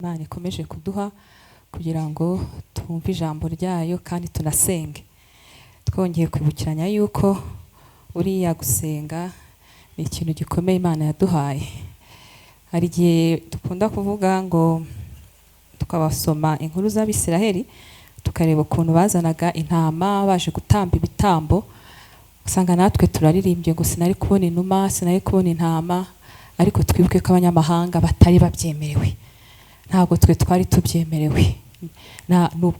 Imana ikomeje kuduha kugira ngo twumve ijambo ryayo kandi tunasenge. Twongeye kwibukiranya yuko uriya gusenga ni ikintu gikomeye Imana yaduhaye. Hari igihe dukunda kuvuga ngo tukabasoma inkuru z'Abisiraheli, tukareba ukuntu bazanaga intama baje gutamba ibitambo, usanga natwe turaririmbye ngo sinari kubona inuma, sinari kubona intama, ariko twibuke ko abanyamahanga batari babyemerewe. Ntabwo twe twari tubyemerewe,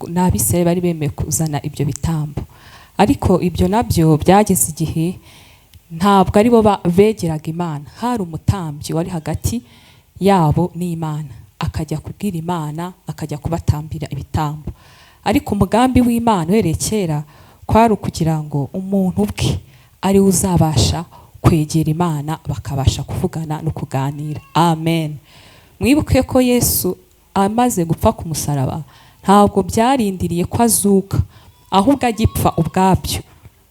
ni Abisiraheli bari bemewe kuzana ibyo bitambo. Ariko ibyo nabyo byageze igihe ntabwo ari bo begeraga Imana, hari umutambyi wari hagati yabo n'Imana, akajya kubwira Imana, akajya kubatambira ibitambo. Ariko umugambi w'Imana uhereye kera kwari ukugira ngo umuntu ubwe ari we uzabasha kwegera Imana, bakabasha kuvugana no kuganira. Amen. Mwibuke ko Yesu amaze gupfa ku musaraba, ntabwo byarindiriye ko azuka, ahubwo agipfa ubwabyo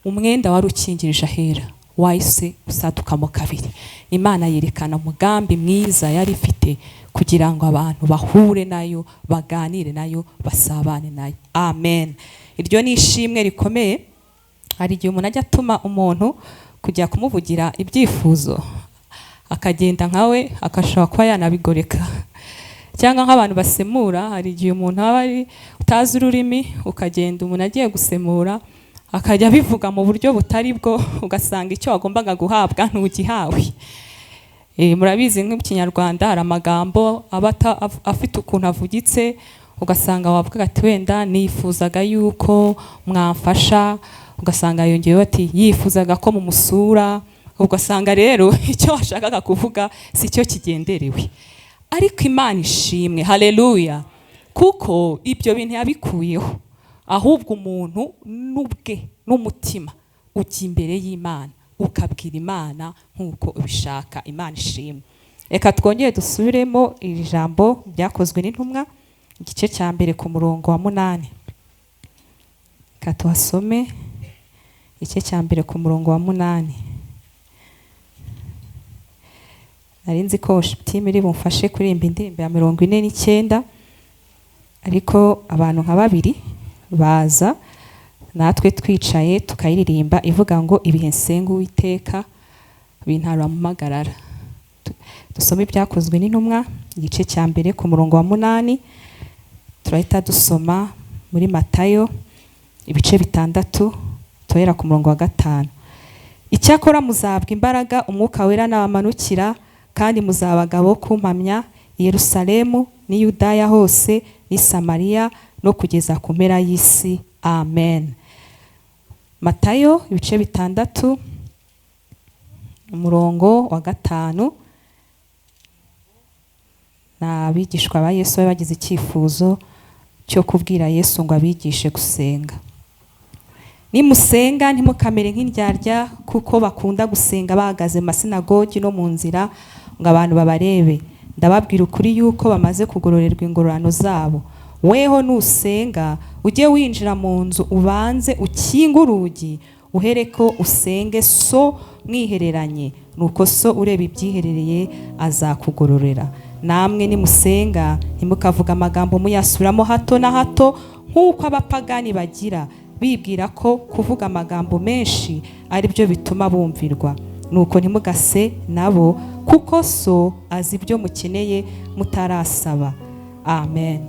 umwenda wari ukingirije ahera wahise usadukamo kabiri. Imana yerekana umugambi mwiza yari ifite kugira ngo abantu bahure nayo, baganire nayo, basabane nayo. Amen. Iryo ni ishimwe rikomeye. Hari igihe umuntu ajya atuma umuntu kujya kumuvugira ibyifuzo, akagenda nkawe akashobora kuba yanabigoreka, cyangwa nk'abantu basemura. Hari igihe umuntu aba ari utazi ururimi, ukagenda umuntu agiye gusemura akajya abivuga mu buryo butari bwo, ugasanga icyo wagombaga guhabwa ntugihawe. Murabizi nk'ikinyarwanda hari amagambo aba afite ukuntu avugitse, ugasanga wavuga ati wenda nifuzaga yuko mwamfasha, ugasanga yongeyeho ati yifuzaga ko mumusura, ugasanga rero icyo washakaga kuvuga si cyo kigenderewe. Ariko Imana ishimwe, haleluya, kuko ibyo bintu yabikuyeho, ahubwo umuntu n'ubwe n'umutima ujya imbere y'Imana ukabwira Imana nk'uko ubishaka. Imana ishimwe. Reka twongere dusubiremo iri jambo ryakozwe n'intumwa, igice cya mbere ku murongo wa 8. Reka tuhasome igice cya mbere ku murongo wa 8. Nari nzi ko worship team iri bumfashe kuririmba indirimbo ya 49, ariko abantu nka babiri baza natwe twicaye tukayiririmba, ivuga ngo ibihe nsenga Uwiteka bintarura mu magarara. Dusome ibyakozwe n'intumwa igice cya mbere ku murongo wa 8, turahita dusoma muri Matayo ibice 6 tuhera ku murongo wa 5. Icyakora muzabwa imbaraga umwuka wera nabamanukira, kandi muzaba abagabo kumpamya i Yerusalemu n'i Yudaya hose n'i Samariya no kugeza ku mpera y'isi. Amen. Matayo ibice 6 umurongo wa 5. N'abigishwa ba Yesu bari bagize icyifuzo cyo kubwira Yesu ngo abigishe gusenga. Nimusenga ntimukamere nk'indyarya, kuko bakunda gusenga bahagaze mu masinagogi no mu nzira ngo abantu babarebe. Ndababwira ukuri yuko bamaze kugororerwa ingororano zabo. Weho nusenga ujye winjira mu nzu ubanze ukinge urugi, uhereko usenge so mwihereranye, nuko so ureba ibyiherereye azakugororera. Namwe nimusenga ntimukavuga amagambo muyasubiramo hato na hato nk'uko abapagani bagira, bibwira ko kuvuga amagambo menshi ari byo bituma bumvirwa. Nuko ntimugase nabo, kuko so azi ibyo mukeneye mutarasaba. Amen.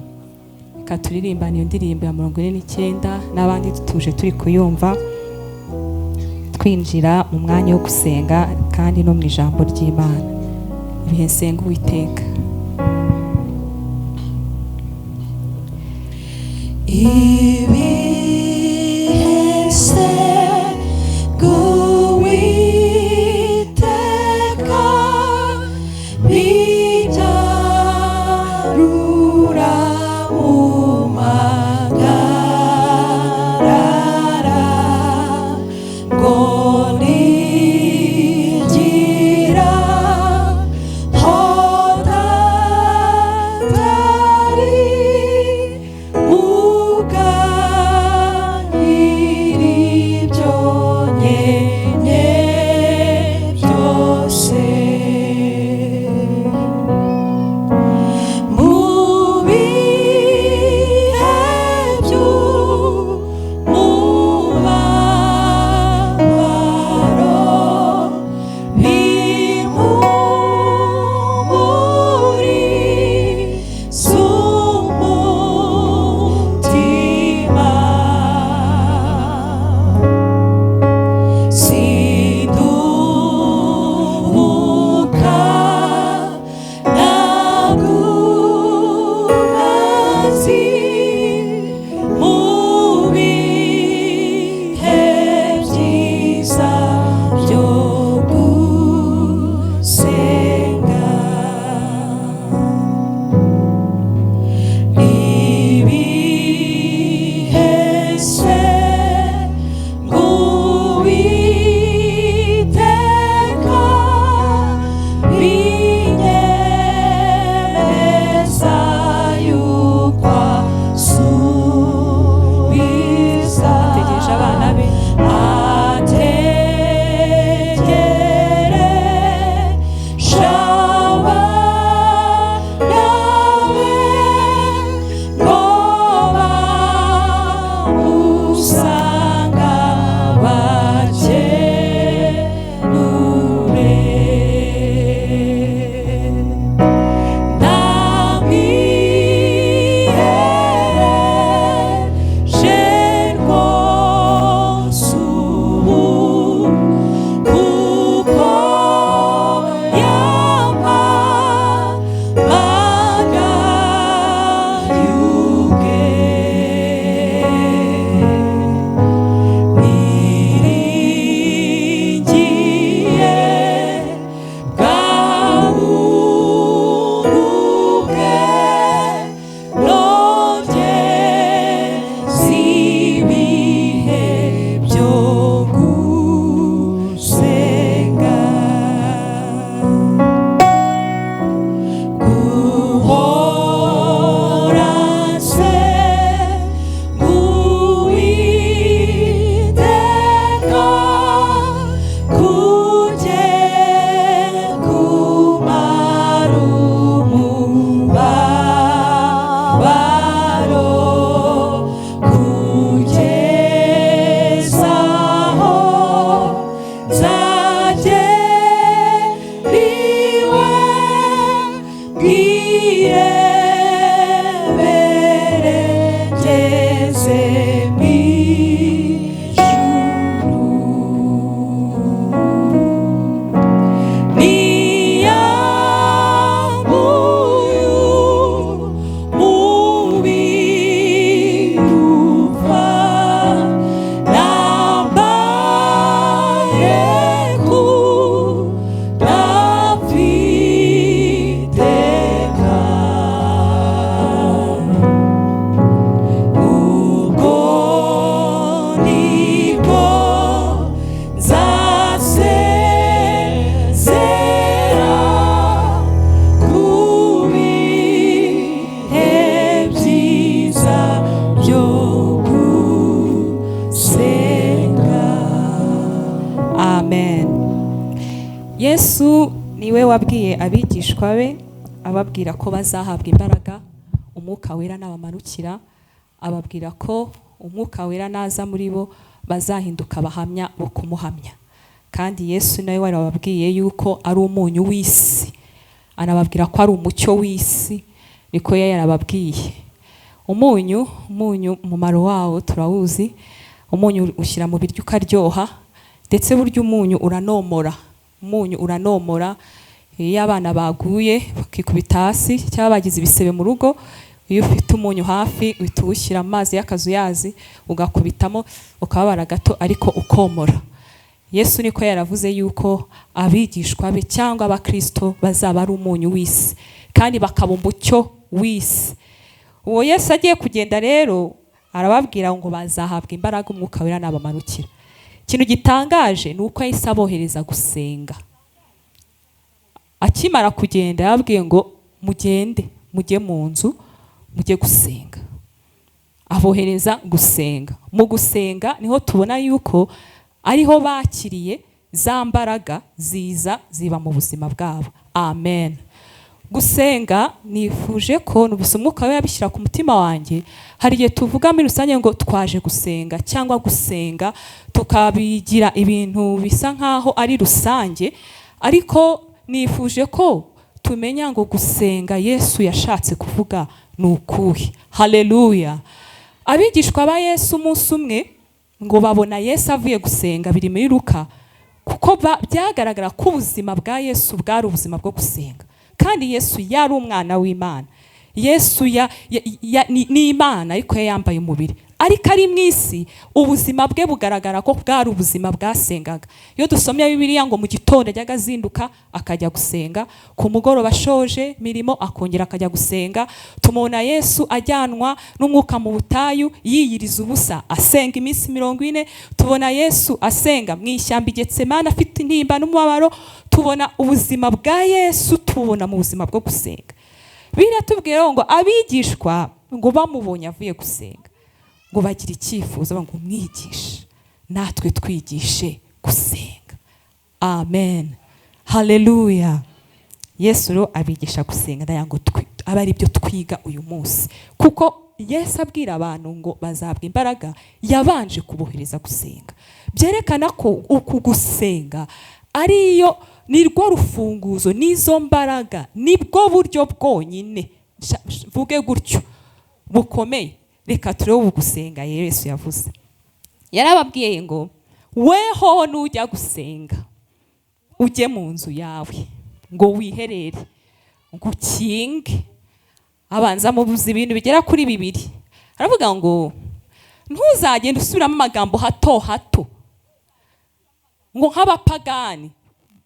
Reka turirimbane iyo ndirimbo ya 49 n'abandi dutuje turi kuyumva, twinjira mu mwanya wo gusenga kandi no mu ijambo ry'Imana. Ibihe nsenga Uwiteka. Ibihe nsenga Uwiteka bigarura mu magarara, ngo nigira hodatari muga. wabwiye abigishwa be, ababwira ko bazahabwa imbaraga Umwuka Wera nabamanukira, ababwira ko Umwuka Wera naza muri bo bazahinduka abahamya bo kumuhamya. Kandi Yesu nawe warababwiye yuko ari umunyu w'isi, anababwira ko ari umucyo w'isi, niko yari yarababwiye. Umunyu umumaro wawo turawuzi. Umunyu ushyira mu biryo ukaryoha, ndetse burya umunyu uranomora. Umunyu uranomora. Iyo abana baguye bakikubita hasi cyangwa bagize ibisebe mu rugo, iyo ufite umunyu hafi uhita uwushyira mu mazi y'akazuyazi, ugakubitamo, ukababara gato ariko ukomora. Yesu niko yaravuze yuko abigishwa be cyangwa abakristo bazaba ari umunyu w'isi kandi bakaba umucyo w'isi. Uwo Yesu agiye kugenda rero, arababwira ngo bazahabwa imbaraga Umwuka Wera nabamanukira. Ikintu gitangaje ni uko yahise abohereza gusenga. Akimara kugenda yababwiye ngo mugende mujye mu nzu mujye gusenga, abohereza gusenga. Mu gusenga niho tubona yuko ariho bakiriye za mbaraga ziza ziba mu buzima bwabo. Amen. Gusenga, nifuje ko nubuse Umwuka we yabishyira ku mutima wanjye. Hari igihe tuvuga muri rusange ngo twaje gusenga cyangwa gusenga, tukabigira ibintu bisa nkaho ari rusange, ariko nifuje ko tumenya ngo gusenga Yesu yashatse kuvuga ni ukuhe. Haleluya. Abigishwa ba Yesu umunsi umwe ngo babona Yesu avuye gusenga, biri muri Luka, kuko byagaragara ko ubuzima bwa Yesu bwari ubuzima bwo gusenga. Kandi Yesu yari umwana w'Imana. Yesu ni Imana, ariko yari yambaye umubiri, ariko ari mu isi ubuzima bwe bugaragara ko bwari ubuzima bwasengaga. Iyo dusomye Bibiliya ngo mu gitondo ajyaga azinduka akajya gusenga, ku mugoroba ashoje mirimo akongera akajya gusenga. Tumubona Yesu ajyanwa n'Umwuka mu butayu yiyiriza ubusa asenga iminsi 40. Tubona Yesu asenga mu ishyamba i Getsemani afite intimba n'umubabaro. Tubona ubuzima bwa Yesu, tubona mu buzima bwo gusenga. Biratubwira ngo abigishwa ngo bamubonye avuye gusenga, ngo bagira icyifuzo ngo mwigishe natwe twigishe gusenga. Amen, haleluya. Yesu rero abigisha gusenga. Ndagira ngo abe ari byo twiga uyu munsi, kuko Yesu abwira abantu ngo bazahabwa imbaraga, yabanje kubohereza gusenga. Byerekana ko uku gusenga ariyo nirwo rufunguzo, n'izo mbaraga, nibwo buryo bwonyine, mvuge gutyo, bukomeye. Reka turebe ubu gusenga Yesu yavuze. Yarababwiye ngo weho nujya gusenga ujye mu nzu yawe, ngo wiherere, ngo ukinge. Abanza mubuza ibintu bigera kuri bibiri. Aravuga ngo ntuzagende usubiramo amagambo hato hato ngo nk'abapagani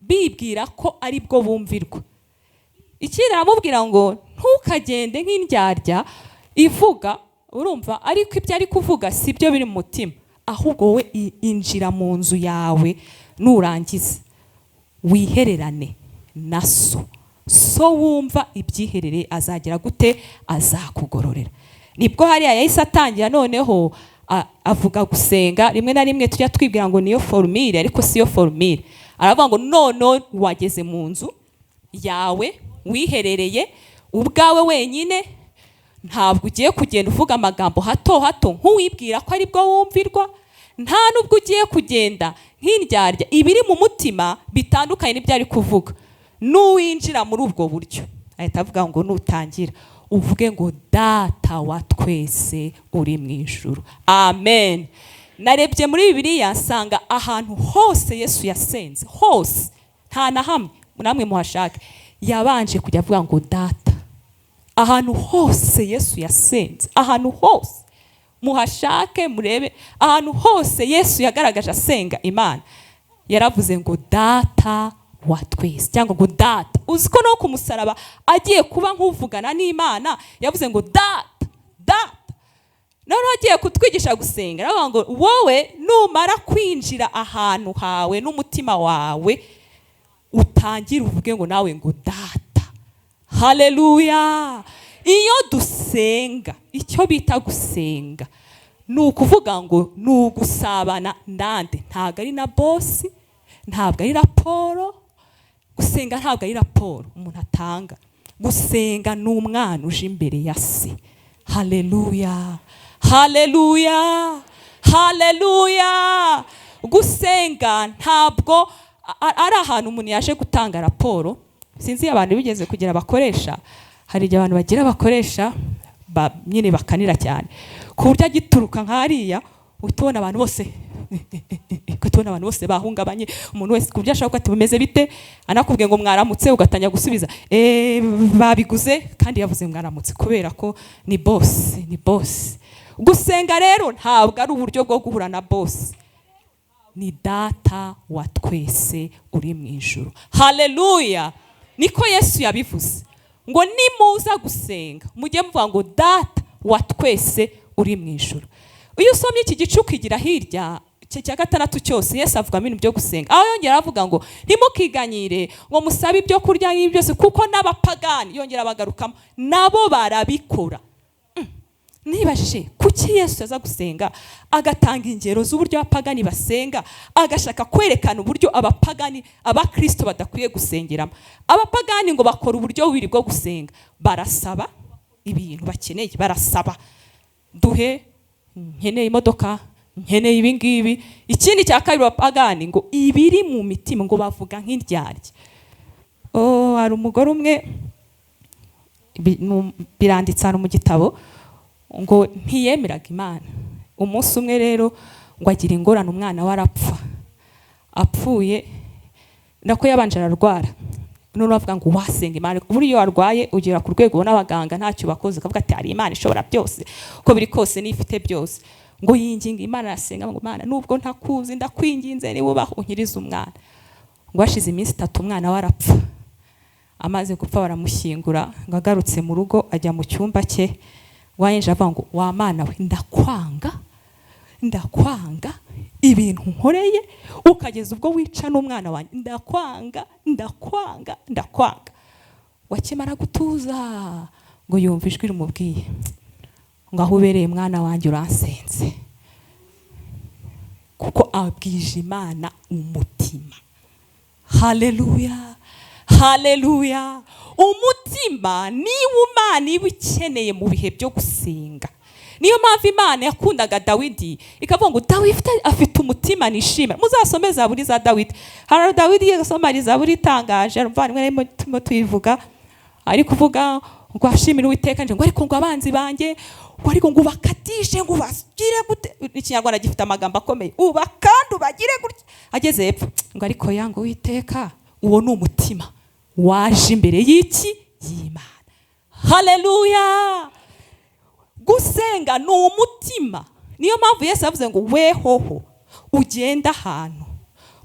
bibwira ko ari bwo bumvirwa. Ikindi aramubwira ngo ntukagende nk'indyarya ivuga, urumva, ariko ibyo ari kuvuga si byo biri mu mutima, ahubwo wowe injira mu nzu yawe, nurangiza wihererane na so. So wumva ibyiherere azagera gute? Azakugororera. Nibwo hariya yahise atangira noneho avuga gusenga. Rimwe na rimwe tujya twibwira ngo niyo formule, ariko siyo formule. Aravuga ngo none wageze mu nzu yawe wiherereye ubwawe wenyine, ntabwo ugiye kugenda uvuga amagambo hato hato nk'uwibwira ko aribwo wumvirwa, nta nubwo ugiye kugenda nk'indyarya ibiri mu mutima bitandukanye n'ibyo ari kuvuga. N'uwinjira muri ubwo buryo, ahita avuga ngo nutangira uvuge ngo Data wa twese uri mu ijuru. Amen. Narebye muri Bibiliya nsanga ahantu hose Yesu yasenze hose, nta na hamwe, namwe muhashake, yabanje kujya avuga ngo Data. Ahantu hose Yesu yasenze, ahantu hose muhashake murebe, ahantu hose Yesu yagaragaje asenga Imana, yaravuze ngo Data wa twese cyangwa ngo Data. Uzi ko no ku musaraba agiye kuba nk'uvugana n'Imana yavuze ngo Data, Data. Noneho agiye kutwigisha gusenga, aravuga ngo wowe numara kwinjira ahantu hawe n'umutima wawe, utangire uvuge ngo nawe ngo Data. Haleluya. Iyo dusenga, icyo bita gusenga ni ukuvuga ngo ni ugusabana ndande, ntabwo ari na bosi, ntabwo ari raporo. Gusenga ntabwo ari raporo umuntu atanga. Gusenga ni umwana uje imbere ya se. Haleluya, haleluya, haleluya! Gusenga ntabwo ari ahantu umuntu yaje gutanga raporo. Sinzi abantu bigeze kugira abakoresha. Hari igihe abantu bagira abakoresha nyine bakanira cyane, ku buryo agituruka nk'hariya uhita ubona abantu bose, uhita ubona abantu bose bahungabanye. Umuntu wese, ku buryo ashobora kuba ati: "Bimeze bite?" Anakubwiye ngo "Mwaramutse", ugatangira gusubiza "Babiguze", kandi yavuze "Mwaramutse", kubera ko ni boss, ni boss. Gusenga rero ntabwo ari uburyo bwo guhura na boss, ni Data wa twese uri mu ijuru. Haleluya! Niko Yesu yabivuze ngo: "Nimuza gusenga, mujye muvuga ngo 'Data wa twese uri mu ijuru.'" Iyo usomye iki gice ukigira hirya, iki cya gatandatu cyose, Yesu avugamo ibintu byo gusenga, aho yongera avuga ngo: "Ntimukiganyire ngo musabe ibyo kurya nk'ibi byose, kuko n'abapagani", yongera bagarukamo, "nabo barabikora." Nibajije kuki Yesu aza gusenga agatanga ingero z'uburyo abapagani basenga, agashaka kwerekana uburyo abapagani abakristo badakwiye gusengeramo. Abapagani ngo bakora uburyo bubiri bwo gusenga: barasaba ibintu bakeneye, barasaba "Duhe, nkeneye imodoka, nkeneye ibi ngibi." Ikindi cya kabiri, abapagani ngo ibiri mu mitima ngo bavuga nk'indyarya. Oh, hari umugore umwe, biranditse ahantu mu gitabo, ngo ntiyemeraga Imana. Umunsi umwe rero ngo agira ingorane, umwana we arapfa. Apfuye, nako yabanje ararwara, none bavuga ngo wasenga Imana. Buriya iyo warwaye ugera ku rwego ubona abaganga ntacyo bakoze, ukavuga ati: "Hari Imana ishobora byose, uko biri kose niyo ifite byose." Ngo yinginga Imana, arasenga ngo: "Imana, nubwo ntakuzi, ndakwinginze, niba ubaho unkirize umwana." Ngo hashize iminsi 3 umwana we arapfa. Amaze gupfa baramushyingura. Ngo agarutse mu rugo ajya mu cyumba cye, wayinjira avuga ngo: "Wa Mana we, ndakwanga, ndakwanga, ibintu nkoreye ukageza ubwo wica n'umwana wanjye, ndakwanga, ndakwanga, ndakwanga." Wakimara gutuza, ngo yumva ijwi rimubwiye ngo: "Aho ubereye mwana wanjye uransenze." Kuko abwije Imana umutima. Haleluya, haleluya! Umutima niwo Imana iba ikeneye mu bihe byo gusenga. Niyo mpamvu Imana yakundaga Dawidi, ikavuga ngo: "Dawidi afite umutima nishimira." Muzasome Zaburi za Dawidi. Hari Dawidi yagasoma zaburi itangaje, umuvandimwe arimo turimo tuyivuga, ari kuvuga ngo ashimire Uwiteka, ngo ariko ngo abanzi banjye, ngo ariko ngo ubakatishe, ngo ubagire gute. Ikinyarwanda gifite amagambo akomeye, uba kandi ubagire gutya. Ageze hepfo ngo: "Ariko ya ngo Uwiteka." Uwo ni umutima waje imbere y'iki? Y'Imana. Haleluya! Gusenga ni umutima. Niyo mpamvu Yesu yavuze ngo: "Wehoho ugenda ahantu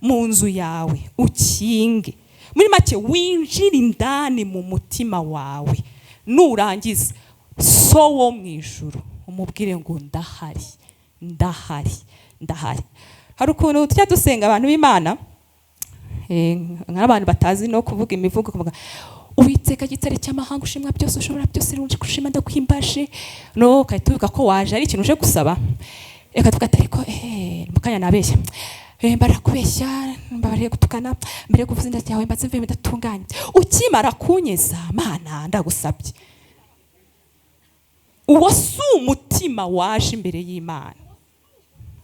mu nzu yawe ukinge", muri make winjire indani mu mutima wawe, nurangiza So wo mu ijuru umubwire ngo: "Ndahari, ndahari, ndahari." Hari ukuntu tujya dusenga, abantu b'Imana, nk'abantu batazi no kuvuga imivugo, kuvuga: "Uwiteka gitare cy'amahanga, ushimwa byose, ushobora byose, ruje gushima, ndakwimbaje." No ugahita wibuka ko waje ari ikintu uje gusaba. Reka tuvuga ati: "Ariko mu kanya nabeshya, mbarira kubeshya, mbabariye gutukana, mbere yo kuvuza inda ryawe mbanze mve bidatunganye. Ukimara kunyeza, Mana, ndagusabye." Uwo si umutima waje imbere y'Imana.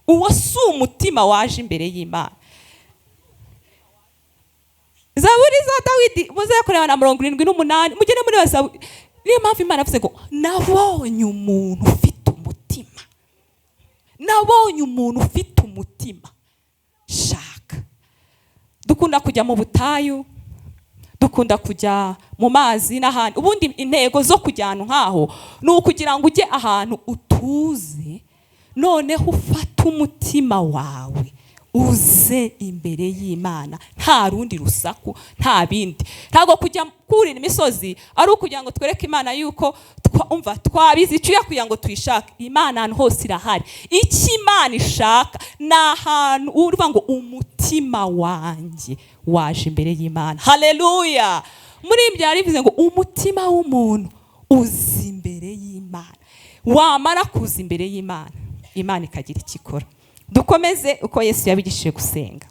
Uwo si umutima waje imbere y'Imana. Zaburi za Dawidi muze kureba na 78, mugende muri zaburi. Niyo mpamvu Imana yavuze ngo: "Nabonye umuntu ufite umutima, nabonye umuntu ufite umutima shaka." Dukunda kujya mu butayu, dukunda kujya mu mazi n'ahandi. Ubundi intego zo kujya ahantu nk'aho ni ukugira ngo ujye ahantu utuze, noneho ufate umutima wawe uze imbere y'Imana, nta rundi rusaku, nta bindi. Ntabwo kujya kurira imisozi ari ukugira ngo twereke Imana yuko umva twabize icyuya kugira ngo tuyishake. Imana ahantu hose irahari. Icyo Imana ishaka ni ahantu uvuga ngo: "Umutima wanjye waje imbere y'Imana." Haleluya! Muri ibyo yarivuze ngo: "Umutima w'umuntu uza imbere y'Imana." Wamara kuza imbere y'Imana, Imana ikagira icyo ikora. Dukomeze uko Yesu yabigishije gusenga.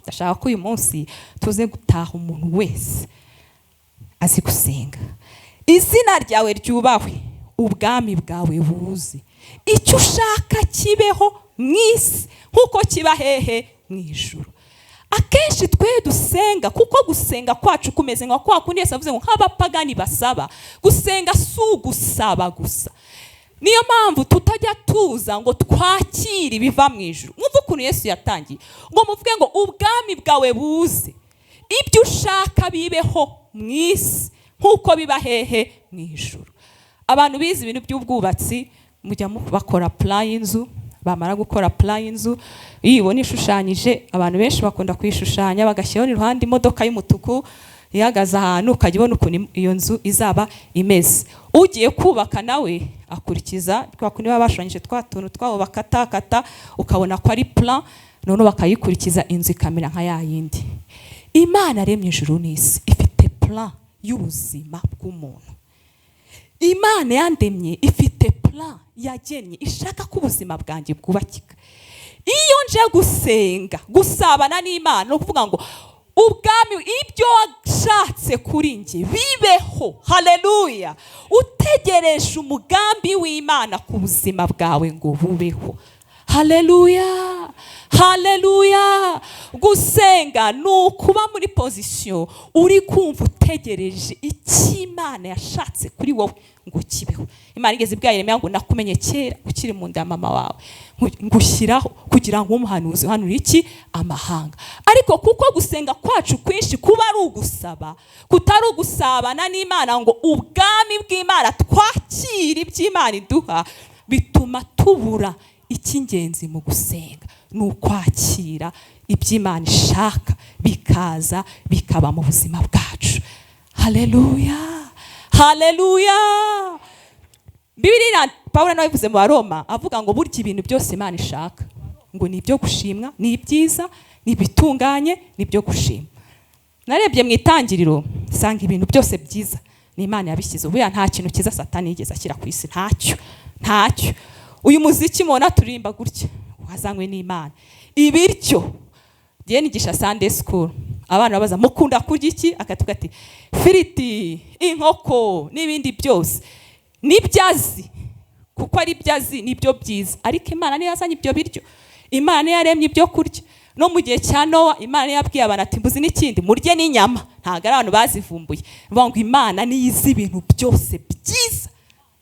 Ndashaka ko uyu munsi tuze gutaha umuntu wese azi gusenga. Izina ryawe ryubahwe, ubwami bwawe buze, icyo ushaka kibeho mu isi nk'uko kiba hehe? Mu ijuru. Akenshi twe dusenga kuko gusenga kwacu kumeze nka kwa kundi Yesu avuze ngo nk'abapagani basaba. Gusenga si ugusaba gusa. Niyo mpamvu tutajya tuza ngo twakire ibiva mu ijuru. Mwumve ukuntu Yesu yatangiye ngo muvuge ngo ubwami bwawe buze, ibyo ushaka bibeho mu isi nk'uko biba hehe? Mu ijuru. Abantu bize ibintu by'ubwubatsi mujya bakora plan y'inzu. Bamara gukora plan y'inzu, iyo ibona ishushanyije, abantu benshi bakunda kuyishushanya bagashyiraho iruhande imodoka y'umutuku ihagaze ahantu, ukajya ubona ukuntu iyo nzu izaba imeze. Ugiye kubaka nawe akurikiza twa kundi baba bashushanyije, twa tuntu twabo bakatakata, ukabona ko ari plan, noneho bakayikurikiza, inzu ikamera nka ya yindi. Imana yaremye ijuru n'isi ifite plan y'ubuzima bw'umuntu. Imana yandemye ifite plan yagennye, ishaka ko ubuzima bwanjye bwubakika. Iyo nje gusenga, gusabana n'Imana ni ukuvuga ngo ubwami, ibyo washatse kuri njye bibeho. Haleluya! Utegereje umugambi w'Imana ku buzima bwawe ngo bubeho. Haleluya, haleluya! Gusenga ni ukuba muri position uri kumva utegereje icyo Imana yashatse kuri wowe ngo kibeho. Imana igeze ibwira Yeremiya ngo nakumenye kera ukiri mu nda ya mama wawe, ngushyiraho kugira ngo umuhanuzi uhanura iki? Amahanga. Ariko kuko gusenga kwacu kwinshi kuba ari ugusaba, kutari ugusabana n'Imana ngo ubwami bw'Imana twakire iby'Imana iduha, bituma tubura icy'ingenzi mu gusenga, ni ukwakira iby'Imana ishaka bikaza bikaba mu buzima bwacu. Haleluya, haleluya! Bibiliya, Pawulo nawe yabivuze mu Baroma, avuga ngo burya ibintu byose Imana ishaka ngo ni ibyo gushimwa, ni ibyiza, ni ibitunganye, ni ibyo gushima. Narebye mu Itangiriro nsanga ibintu byose byiza ni Imana yabishyize. Buriya nta kintu cyiza Satani yigeze ashyira ku isi, ntacyo, ntacyo. Uyu muziki mubona turirimba gutya wazanywe n'Imana. Ibiryo, ngiye nigisha Sunday school, abana babaza mukunda kurya iki, akatubwira ati firiti, inkoko n'ibindi byose. Nibyo azi, kuko ari byo azi, nibyo byiza. Ariko Imana niyo yazanye ibyo biryo, Imana niyo yaremye ibyo kurya. No mu gihe cya Nowa, Imana niyo yabwiye abantu ati mbuzi n'ikindi, murye n'inyama. Ntabwo ari abantu bazivumbuye. Bivuga ngo Imana niyo izi ibintu byose byiza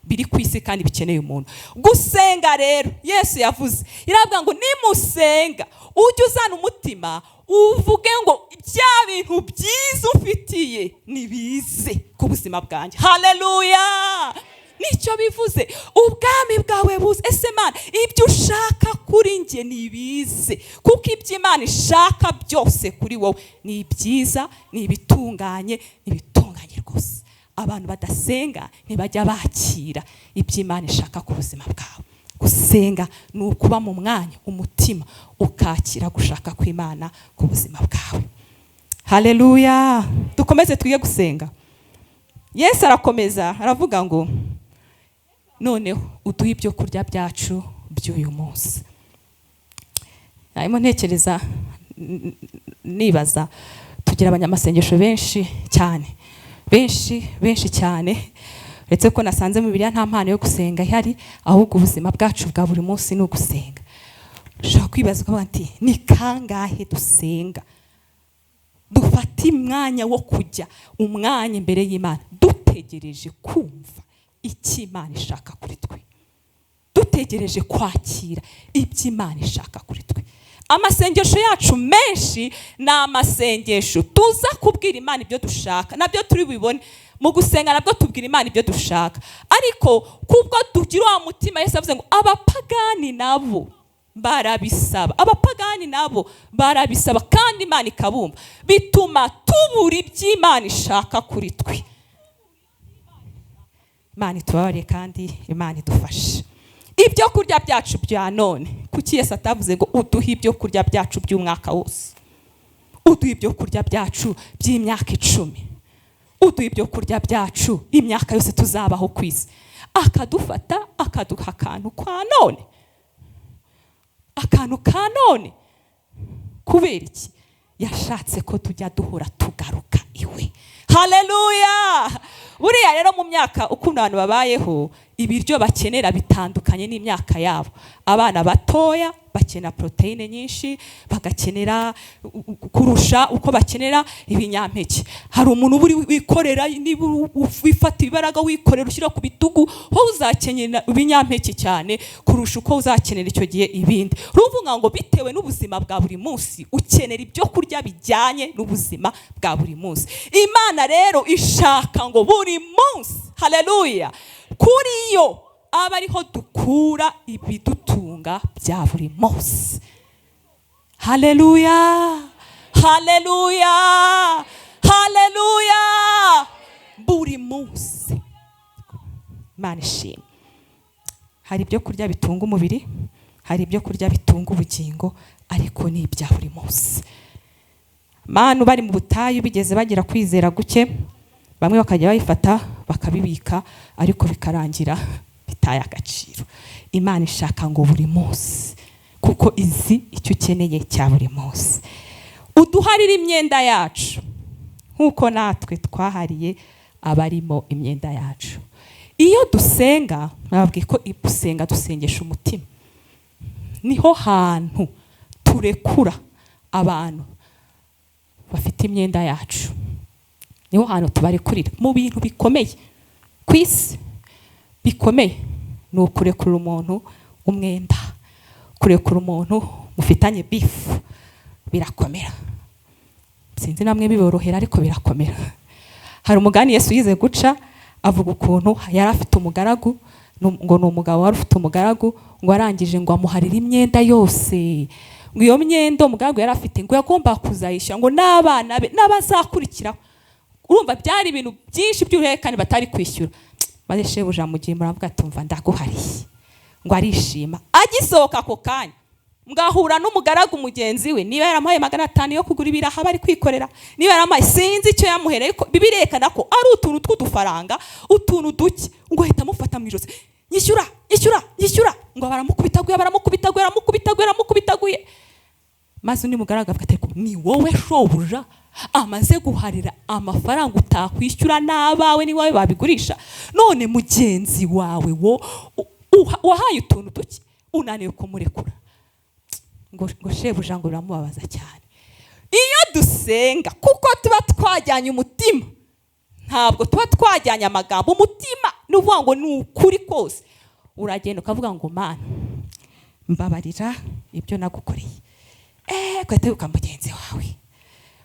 biri ku isi kandi bikeneye umuntu. Gusenga rero, Yesu yavuze, iravuga ngo nimusenga ujye uzana umutima uvuge ngo bya bintu byiza ufitiye nibize ku buzima bwanjye. Haleluya! Nicyo bivuze ubwami bwawe buze. Ese Mana, ibyo ushaka kuri njye nibize, kuko ibyo Imana ishaka byose kuri wowe ni ibyiza, ni ibitunganye, ni ibitunganye rwose. Abantu badasenga ntibajya bakira ibyo Imana ishaka ku buzima bwawe. Gusenga ni ukuba mu mwanya, umutima ukakira gushaka kw'Imana ku buzima bwawe. Haleluya! Dukomeze twige gusenga. Yesu arakomeza aravuga ngo noneho uduhe ibyo kurya byacu by'uyu munsi. Narimo ntekereza, nibaza, tugira abanyamasengesho benshi cyane, benshi benshi cyane, uretse ko nasanze mu Bibiliya nta mpano yo gusenga ihari, ahubwo ubuzima bwacu bwa buri munsi ni ugusenga. Ushobora kwibaza ukavuga ati ni kangahe dusenga, dufata umwanya wo kujya umwanya imbere y'Imana dutegereje kumva icyo Imana ishaka kuri twe, dutegereje kwakira ibyo Imana ishaka kuri twe? Amasengesho yacu menshi ni amasengesho tuza kubwira Imana ibyo dushaka. Nabyo turi bubibone mu gusenga, nabwo tubwira Imana ibyo dushaka, ariko kubwo tugira wa mutima Yesu avuze ngo abapagani nabo barabisaba, abapagani nabo barabisaba kandi Imana ikabumva, bituma tubura ibyo Imana ishaka kuri twe. Imana itubabariye kandi Imana idufashe. Ibyo kurya byacu bya none. Kuki Yesu atavuze ngo uduhe ibyo kurya byacu by'umwaka wose, uduhe ibyo kurya byacu by'imyaka 10, uduhe ibyo kurya byacu imyaka yose tuzabaho ku isi? Akadufata akaduha akantu kwa none, akantu ka none. Kubera iki? Yashatse ko tujya duhora tugaruka iwe. Haleluya! Buriya rero mu myaka, ukuntu abantu babayeho, ibiryo bakenera bitandukanye n'imyaka yabo. Abana batoya bakenera poroteyine nyinshi, bagakenera kurusha uko bakenera ibinyampeke. Hari umuntu uba uri wikorera, niba wifata ibaraga wikorera ushyira ku bitugu, wowe uzakenera ibinyampeke cyane kurusha uko uzakenera icyo gihe ibindi. Uruvuga ngo bitewe n'ubuzima bwa buri munsi, ukenera ibyo kurya bijyanye n'ubuzima bwa buri munsi. Imana rero ishaka ngo buri munsi, haleluya, kuri yo aba ariho dukura ibidutunga bya buri munsi. Haleluya, haleluya, haleluya! Buri munsi. Imana ishimwe. Hari ibyo kurya bitunga umubiri, hari ibyo kurya bitunga ubugingo, ariko ni ibya buri munsi. Manu bari mu butayu bigeze bagira kwizera guke, bamwe bakajya bayifata bakabibika, ariko bikarangira bitaye agaciro. Imana ishaka ngo buri munsi, kuko izi icyo ukeneye cya buri munsi. Uduharire imyenda yacu nk'uko natwe twahariye abarimo imyenda yacu. Iyo dusenga, nababwiye ko gusenga dusengesha umutima, niho hantu turekura abantu bafite imyenda yacu, niho hantu tubarekurira. Mu bintu bikomeye ku isi, bikomeye, ni ukurekura umuntu umwenda. Kurekura umuntu mufitanye beef birakomera. Sinzi namwe biborohera, ariko birakomera. Hari umugani Yesu yize guca, avuga ukuntu yari afite umugaragu, ngo ni umugabo wari ufite umugaragu, ngo arangije ngo amuharire imyenda yose. Ngo iyo myenda umugaragu yari afite, ngo yagombaga kuzayishyura, ngo n'abana be n'abazakurikiraho. Urumva byari ibintu byinshi by'uruhererekane batari kwishyura. Maze shebuja amugira, muravuga, tumva ndaguhariye. Ngo arishima. Agisohoka ako kanya, ngahura n'umugaragu mugenzi we, niba yaramuhaye 500 yo kugura ibiraha bari kwikorera, niba yaramuhaye, sinzi icyo yamuhereye, ariko birerekana ko ari utuntu tw'udufaranga, utuntu duke. Ngo ahita amufata mu ijosi: "Nyishyura, nyishyura, nyishyura!" Ngo baramukubitaguye, baramukubitaguye, baramukubitaguye, baramukubitaguye. Maze undi mugaragu avuga ati: "Ni wowe shobuja amaze guharira amafaranga utakwishyura, n'abawe n'iwawe babigurisha, none mugenzi wawe wo wahaye utuntu duke unaniwe kumurekura?" Ngo shebuja ngo biramubabaza cyane. Iyo dusenga, kuko tuba twajyanye umutima, ntabwo tuba twajyanye amagambo, umutima ni ukuvuga ngo ni ukuri kose, uragenda ukavuga ngo: "Mana, mbabarira ibyo nagukoreye." Ugahita wibuka mugenzi wawe,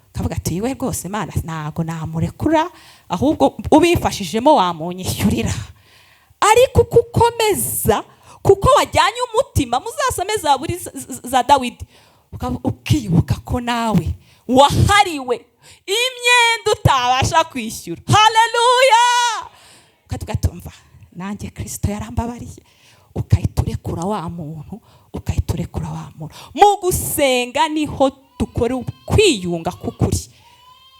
ukavuga ati: "We rwose Mana, ntabwo namurekura, ahubwo ubifashijemo wamunyishyurira." Ariko uko ukomeza, kuko wajyanye umutima, muzasome Zaburi za Dawidi, ukibuka ko nawe wahariwe imyenda utabasha kwishyura, haleluya, ukavuga tumva nanjye Kirisito yarambabariye, ukahita urekura wa muntu, ukahita urekura wa muntu. Mu gusenga niho dukora kwiyunga k'ukuri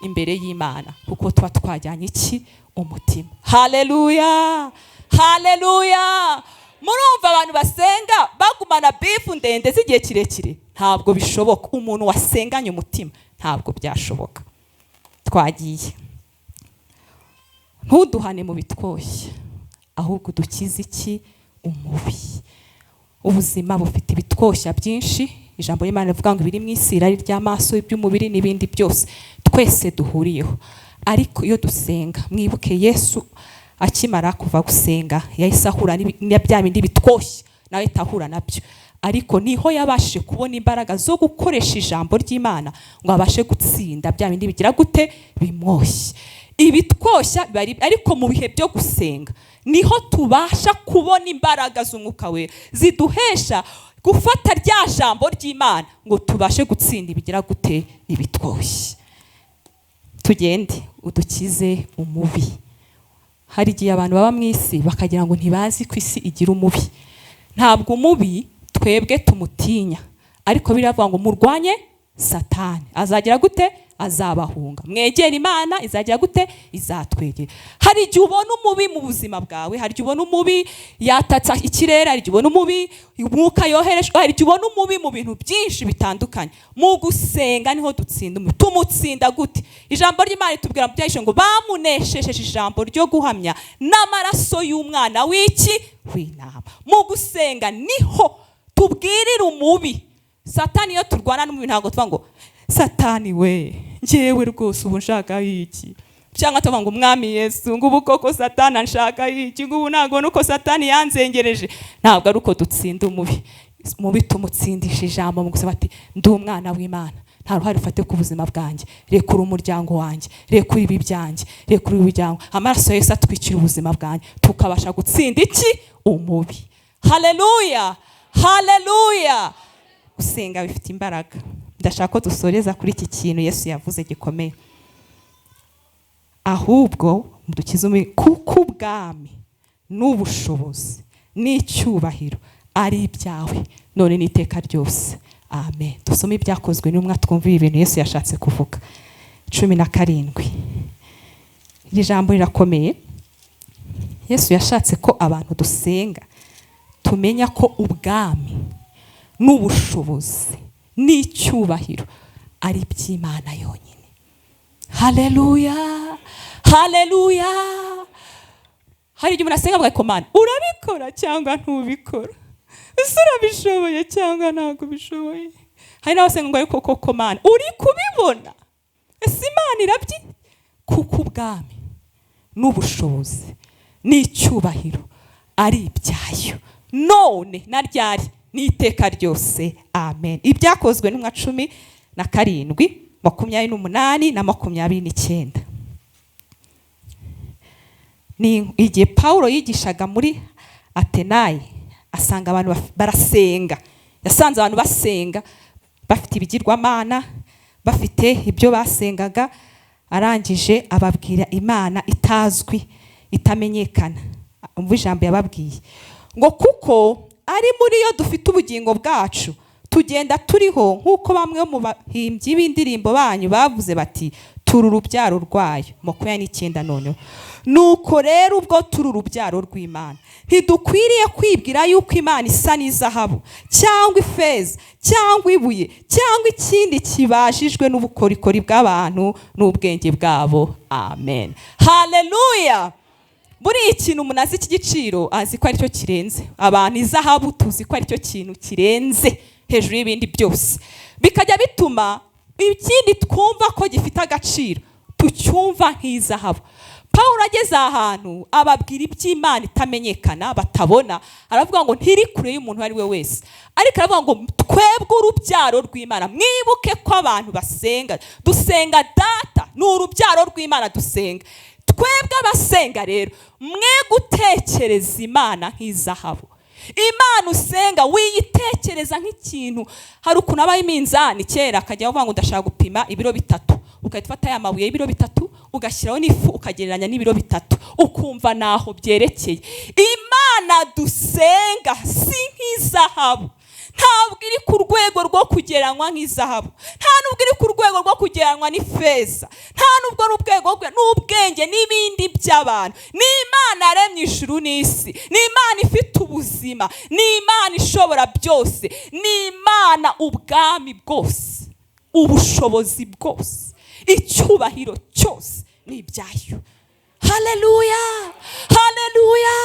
imbere y'Imana, kuko tuba twajyanye iki? Umutima. Haleluya, haleluya! Murumva abantu basenga bagumana beef ndende z'igihe kirekire? Ntabwo bishoboka. Umuntu wasenganye umutima ntabwo byashoboka. Twagiye. Ntuduhane mu bitwoshya, ahubwo udukize iki? Umubi. Ubuzima bufite ibitwoshya byinshi. Ijambo ry'Imana rivuga ngo ibiri mu isi, irari ry'amaso, iby'umubiri n'ibindi byose, twese duhuriyeho. Ariko iyo dusenga, mwibuke Yesu akimara kuva gusenga yahise ahura na bya bindi bitwoshya, nawe ahita ahura nabyo, ariko niho yabashije kubona imbaraga zo gukoresha ijambo ry'Imana ngo abashe gutsinda bya bindi bigira gute? Bimwoshye. Ibitwoshya biba ariko mu bihe byo gusenga niho tubasha kubona imbaraga z'Umwuka Wera ziduhesha gufata rya jambo ry'Imana ngo tubashe gutsinda ibigira gute? Ibitwoshye. Tugende. Udukize umubi. Hari igihe abantu baba mu isi bakagira ngo ntibazi ko isi igira umubi. Ntabwo umubi twebwe tumutinya, ariko biravuga ngo murwanye Satani, azagira gute? Azabahunga. Mwegere Imana, izajya gute? Izatwegera. Hari igihe ubona umubi mu buzima bwawe, hari igihe ubona umubi yatatsa ikirere, hari igihe ubona umubi umwuka yoherejwe, hari igihe ubona umubi mu bintu byinshi bitandukanye. Mu gusenga niho dutsinda umubi. Tumutsinda gute? Ijambo ry'Imana ritubwira mu Byahishuwe ngo bamuneshesheje ijambo ryo guhamya n'amaraso y'umwana w'iki? W'intama. Mu gusenga niho tubwirira umubi, Satani. Iyo turwana n'umubi, ntabwo tuvuga ngo: "Satani we, njyewe rwose ubu nshaka iki?" Cyangwa tuvuga ngo: "Umwami Yesu, ngo ubu koko Satani anshaka iki? Ngo ubu ntabwo nuko Satani yanzengereje." Ntabwo ari uko dutsinda umubi. Umubi tumutsindisha ijambo mu gusaba ati: "Ndi umwana w'Imana, nta ruhare ufate ku buzima bwanjye. Rekura umuryango wanjye, rekura ibi byanjye, rekura ibi byanjye." Amaraso ya Yesu atwikira ubuzima bwanjye, tukabasha gutsinda iki? Umubi. Haleluya, haleluya! Gusenga bifite imbaraga. Ndashaka ko dusoreza kuri iki kintu Yesu yavuze gikomeye: "Ahubwo mudukize umubi, kuko ubwami n'ubushobozi n'icyubahiro ari ibyawe, none n'iteka ryose. Amen." Dusome Ibyakozwe n'Intumwa, twumve ibi bintu Yesu yashatse kuvuga. 17. Iri jambo rirakomeye. Yesu yashatse ko abantu dusenga tumenya ko ubwami n'ubushobozi n'icyubahiro ari iby'Imana yonyine. Haleluya, haleluya! Hari igihe umuntu asenga avuga ko: "Mana, urabikora cyangwa ntubikora? Ese urabishoboye cyangwa ntabwo ubishoboye?" Hari n'abasenga ngo: "Ariko koko Mana, uri kubibona? Ese Imana irabyi?" Kuko ubwami n'ubushobozi n'icyubahiro ari ibyayo, none na ryari n'iteka ryose. Amen. Ibyakozwe n'Intumwa 17, 28 na 29. Ni igihe Pawulo yigishaga muri Atenayi, asanga abantu barasenga. Yasanze abantu basenga, bafite ibigirwamana, bafite ibyo basengaga. Arangije ababwira Imana itazwi, itamenyekana. Umva ijambo yababwiye ngo: "Kuko ari muri yo dufite ubugingo bwacu, tugenda, turiho, nk'uko bamwe mu bahimbyi b'indirimbo banyu bavuze bati: 'Turi urubyaro rwayo.'" 29 noneho: "Nuko rero ubwo turi urubyaro rw'Imana, ntidukwiriye kwibwira yuko Imana isa n'izahabu cyangwa ifeza cyangwa ibuye cyangwa ikindi kibajijwe n'ubukorikori bw'abantu n'ubwenge bwabo." Amen, haleluya! Buriya ikintu umuntu azi cy'igiciro, azi ko aricyo kirenze abantu. Izahabu tuzi ko aricyo kintu kirenze hejuru y'ibindi byose, bikajya bituma ikindi twumva ko gifite agaciro tucyumva nk'izahabu. Paul ageze ahantu ababwira iby'Imana itamenyekana, batabona. Aravuga ngo ntiri kure y'umuntu uwo ari we wese, ariko aravuga ngo: "Twebwe urubyaro rw'Imana, mwibuke ko abantu basenga, dusenga Data, ni urubyaro rw'Imana dusenga. Twebwe abasenga rero, mwe gutekereza Imana nk'izahabu." Imana usenga wiyitekereza nk'ikintu. Hari ukuntu habaho iminzani kera, akajya avuga ngo: "Ndashaka gupima ibiro 3." Ugahita ufata ya mabuye y'ibiro 3, ugashyiraho n'ifu, ukagereranya n'ibiro 3, ukumva naho byerekeye. Imana dusenga si nk'izahabu. Ntabwo iri ku rwego rwo kugereranywa nk'izahabu, nta nubwo iri ku rwego rwo kugereranywa n'ifeza, nta nubwo ari urwego n'ubwenge n'ibindi by'abantu. Ni Imana yaremye ijuru n'isi, ni Imana ifite ubuzima, ni Imana ishobora byose, ni Imana ubwami bwose, ubushobozi bwose, icyubahiro cyose ni ibyayo. Haleluya, haleluya!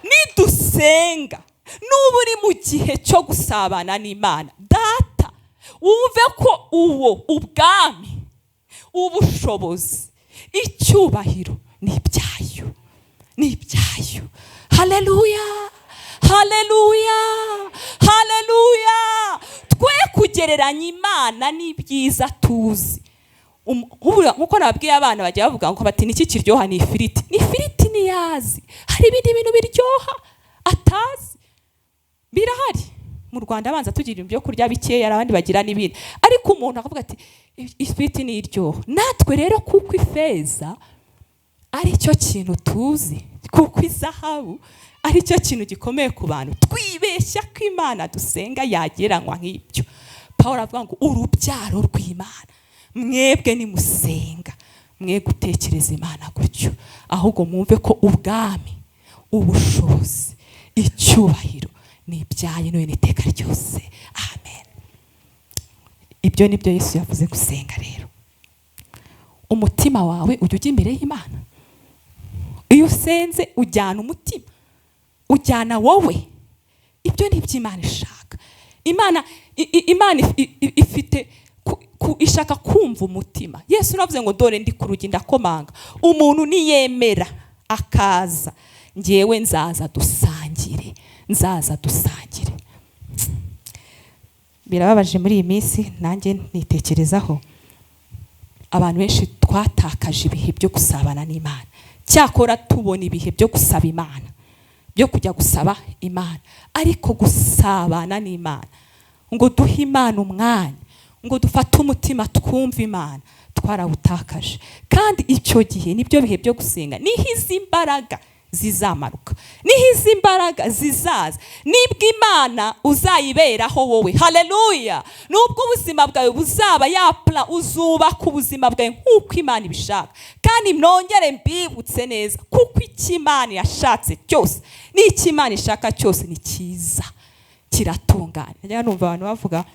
Nidusenga, nuba uri mu gihe cyo gusabana n'Imana Data, wumve ko uwo ubwami, ubushobozi, icyubahiro ni ibyayo, ni ibyayo. Haleluya, haleluya, haleluya! Twe kugereranya Imana n'ibyiza tuzi. Nk'uko nababwiye, abana bajya bavuga ngo bati: "Niki kiryoha?" Ni ifiriti. Ni ifiriti niyazi. Hari ibindi bintu biryoha atazi, birahari. Mu Rwanda abanza tugira ibyo kurya bikeya, hari abandi bagira n'ibindi, ariko umuntu akavuga ati: "Ifiriti ni iryoha." Natwe rero, kuko ifeza ari cyo kintu tuzi, kuko izahabu ari cyo kintu gikomeye ku bantu, twibeshya ko Imana dusenga yagereranywa nk'ibyo. Paul avuga ngo urubyaro rw'Imana. Mwebwe nimusenga, mwe gutekereza Imana gutyo, ahubwo mwumve ko ubwami, ubushobozi, icyubahiro ni ibyayo none n'iteka ryose. Amen. Ibyo ni byo Yesu yavuze gusenga. Rero umutima wawe ujya ujya imbere y'Imana. Iyo usenze ujyana umutima, ujyana wowe. Ibyo ni ibyo Imana ishaka. Imana ifite ishaka kumva umutima. Yesu navuze ngo: "Dore ndi ku rugi ndakomanga, umuntu niyemera akaza, ngewe nzaza dusangire, nzaza dusangire." Birababaje muri iyi minsi, nanjye nitekerezaho, abantu benshi twatakaje ibihe byo gusabana n'Imana. Cyakora tubona ibihe byo gusaba Imana, byo kujya gusaba Imana, ariko gusabana n'Imana, ngo duhe Imana umwanya, ngo dufate umutima twumve Imana, twarawutakaje. Kandi icyo gihe nibyo bihe byo gusenga, niho izi mbaraga zizamanuka, niho izi mbaraga zizaza, nibwo Imana uzayiberaho wowe. Haleluya! Nubwo ubuzima bwawe buzaba yapla, uzubaka ubuzima bwawe nk'uko Imana ibishaka. Kandi nongere mbibutse neza, kuko icyo Imana yashatse cyose n'icyo Imana ishaka cyose ni cyiza, kiratunganye. Njya numva abantu bavuga,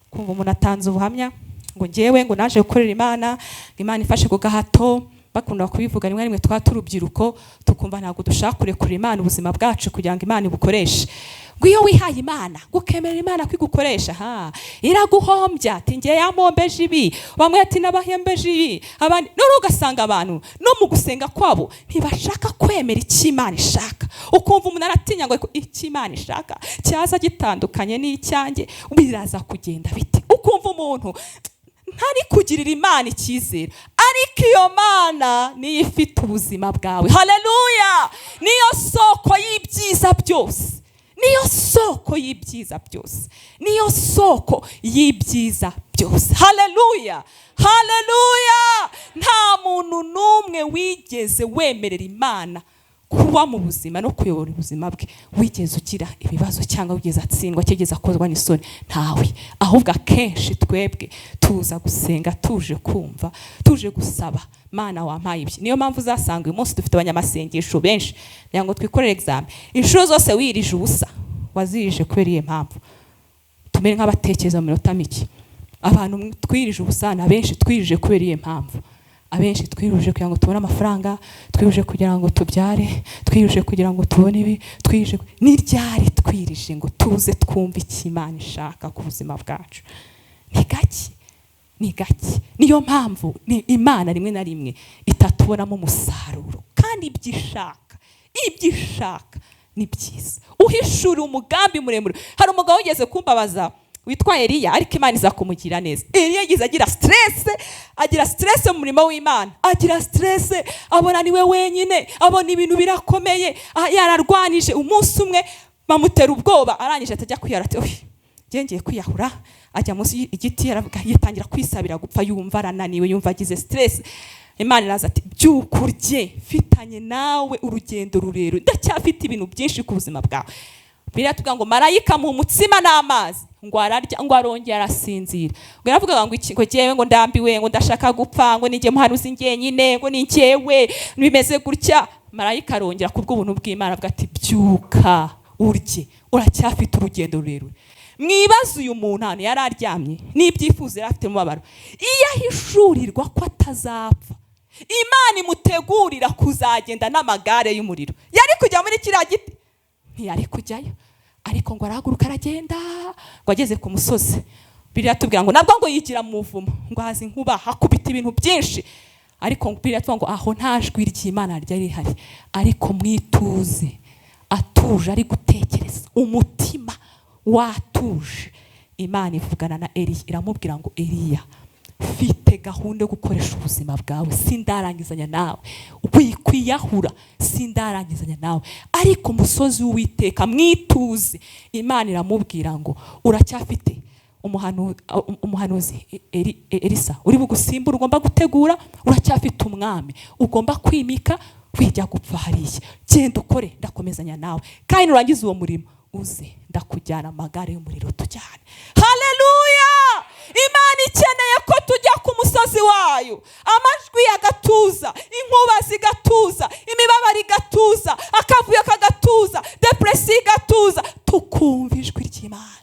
kumva umuntu atanze ubuhamya ngo: "Ngewe ngo naje gukorera Imana, ngo Imana ifashe ku gahato." Bakunda kubivuga rimwe na rimwe, twa turubyiruko tukumva ntabwo dushaka kurekura Imana ubuzima bwacu kugira ngo Imana ibukoreshe. Ngo iyo wihaye Imana, gukemerera Imana kwigukoresha, ha iraguhombya. Ati: "Ngewe yampombeje ibi." Bamwe ati: "Nabahembeje ibi." Abandi none ugasanga abantu no mu gusenga kwabo ntibashaka kwemera icyo Imana ishaka. Ukumva umuntu aratinya ngo: "Icyo Imana ishaka cyaza gitandukanye n'icyanjye, biraza kugenda bite?" Ukumva umuntu ntari kugirira Imana icyizere. Ariko iyo Mana niyo ifite ubuzima bwawe. Haleluya! Niyo soko y'ibyiza byose, niyo soko y'ibyiza byose, niyo soko y'ibyiza byose. Haleluya, haleluya! Nta muntu n'umwe wigeze wemerera Imana kuba mu buzima no kuyobora ubuzima bwe wigeze ugira ibibazo, cyangwa wigeze atsindwa, cyigeze akozwa n'isoni. Ntawe. Ahubwo akenshi twebwe tuza gusenga tuje kumva, tuje gusaba: "Mana, wampaye ibyo." Niyo mpamvu uzasanga uyu munsi dufite abanyamasengesho benshi. Kugira ngo twikorere examen, inshuro zose wirije ubusa wazirije kubera iyo mpamvu. Tumere nk'abatekereza mu minota mike. Abantu twirije ubusa ni abenshi, twirije kubera iyo mpamvu. Abenshi twiruje kugira ngo tubone amafaranga, twiruje kugira ngo tubyare, twiruje kugira ngo tubone ibi, twirije. Ni ryari twirije ngo tuze twumve icyo Imana ishaka ku buzima bwacu? Ni gake, ni gake. Niyo mpamvu ni Imana rimwe na rimwe itatubonamo umusaruro. Kandi ibyo ishaka ni byiza, uhishura umugambi muremure. Hari umugabo wigeze kumbabaza witwa Eliya, ariko Imana iza kumugira neza. Eliya yagize agira stress, agira stress mu murimo w'Imana, agira stress, abona niwe wenyine, abona ibintu birakomeye, yararwanije. Umunsi umwe bamutera ubwoba, arangije atajya kwiyahura, ati: "Oy, njye ngiye kwiyahura." Ajya munsi y'igiti, aravuga, yitangira kwisabira gupfa. Yumva arananiwe, yumva agize stress. Imana iraza ati: "Byuka urye, mfitanye nawe urugendo rurerure, ndacyafite ibintu byinshi ku buzima bwawe." Biriya tuvuga ngo marayika mu umutsima n'amazi, ngo ararya, ngo arongera arasinzira. Ngo yaravugaga ngo iki? Ngo: "Jyewe ngo ndambiwe, ngo ndashaka gupfa, ngo ninjye muhanuzi njyenyine, ngo ni njyewe bimeze gutya." Marayika arongera kubw'ubuntu bw'Imana avuga ati: "Byuka urye, uracyafite urugendo rurerure." Mwibaze uyu muntu ahantu yari aryamye n'ibyifuzo yari afite, umubabaro. Iyo ahishurirwa ko atazapfa, Imana imutegurira kuzagenda n'amagare y'umuriro, yari kujya muri kiriya giti? Ntiyari kujyayo. Ariko ngo arahaguruka, aragenda, ngo ageze ku musozi, biratubwira ngo nabwo ngo yigira mu muvumo, ngo haza inkuba, hakubita ibintu byinshi. Ariko biratubwira ngo aho nta jwi ry'Imana ryari rihari, ariko mwituze, atuje, ari gutekereza, umutima watuje, Imana ivugana na Eliya, iramubwira ngo: "Eliya, mfite gahunda yo gukoresha ubuzima bwawe, sindarangizanya nawe, wikwiyahura, sindarangizanya nawe." Ariko umusozi w'Uwiteka, mwituze, Imana iramubwira ngo: "Uracyafite umuhanuzi Elisa uri bugusimbura ugomba gutegura, uracyafite umwami ugomba kwimika, wijya gupfa hariya, genda ukore, ndakomezanya nawe, kandi nurangiza uwo murimo uze ndakujyana amagare y'umuriro tujyane." Haleluya! Imana. Imana ikeneye ko tujya ku musozi wayo, amajwi agatuza, inkuba zigatuza, imibabaro igatuza, akavuyo kagatuza, depression igatuza, tukumva ijwi ry'Imana,